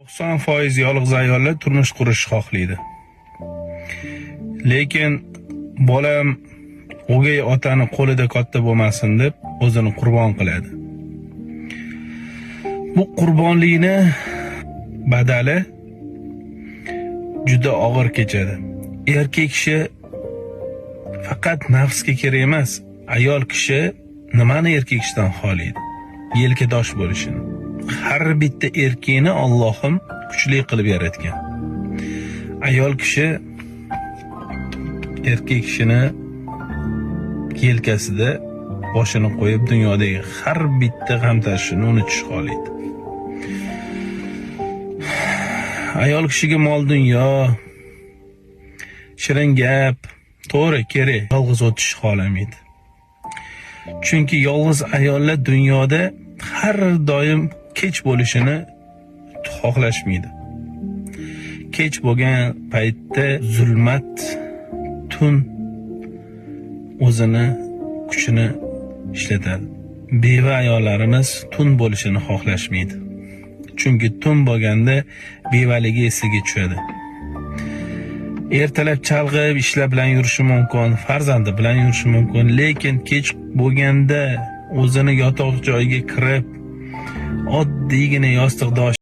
90% yolg'iz ayollar turmush qurishni xohlaydi. Lekin bolam o'gay otani qo'lida katta bo'lmasin deb o'zini qurbon qiladi. Bu qurbonlikni badali juda og'ir kechadi. Erkak kishi faqat nafsga kerak emas, ayol kishi nimani erkak kishidan xohlaydi? Yelkadosh bo'lishini. Har bitta erkakni Allohim kuchli qilib yaratgan. Ayol kishi erkak kishini yelkasida boshini qo'yib dunyodagi har bitta g'am tashvishini unutish xohlaydi. Ayol kishiga mol dunyo, shirin gap to'g'ri kerak, yolg'iz o'tish xohlamaydi. Chunki yolg'iz ayollar dunyoda har doim kech bo'lishini xohlashmaydi. Kech bo'lgan paytda zulmat tun o'zini kuchini ishlatadi. Beva ayollarimiz tun bo'lishini xohlashmaydi. Chunki tun bo'lganda bevaligi esiga tushadi. Ertalab chalg'ib ishlar bilan yurishi mumkin, farzandi bilan yurishi mumkin, lekin kech bo'lganda o'zini yotoq joyiga kirib, oddiygina yostiqdosh